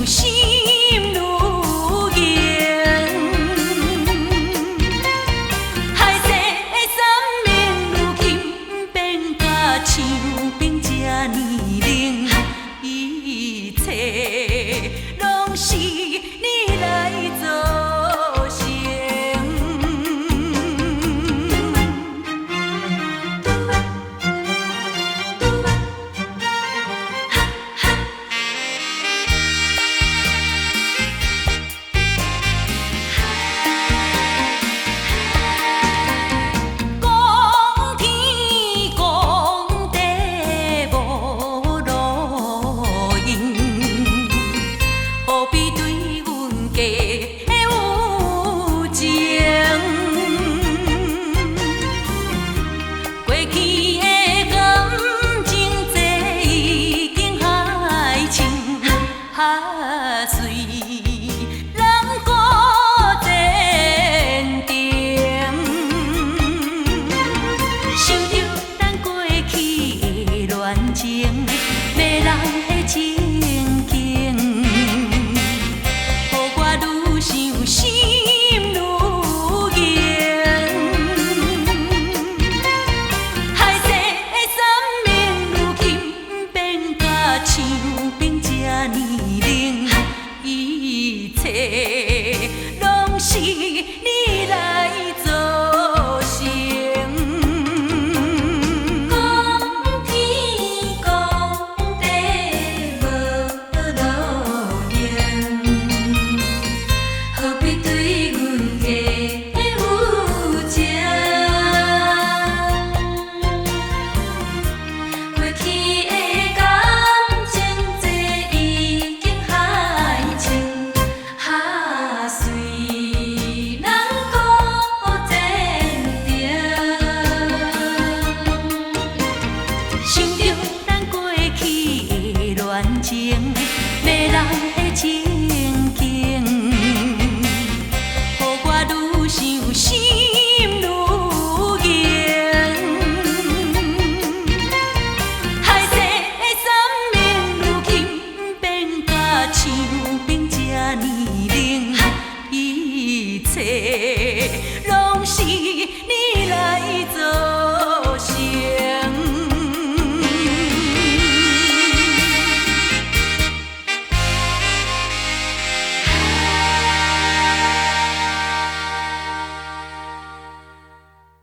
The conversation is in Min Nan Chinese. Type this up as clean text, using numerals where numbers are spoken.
心愈硬。海誓山盟如今變甲像冰這呢冷，一切攏是你來造成。講天講地無路用，何必對阮假有情？過去的感情，這已經海深，海隨人孤前程。想著咱過去的戀情，迷人的情景，予我愈想心愈硬。海誓山盟如今變甲像冰這呢冷，一切攏是你來造成。講天講地無路用，何必對阮假有情？過去的感情，這已經海深，海隨人孤前程。想著咱過去的戀情。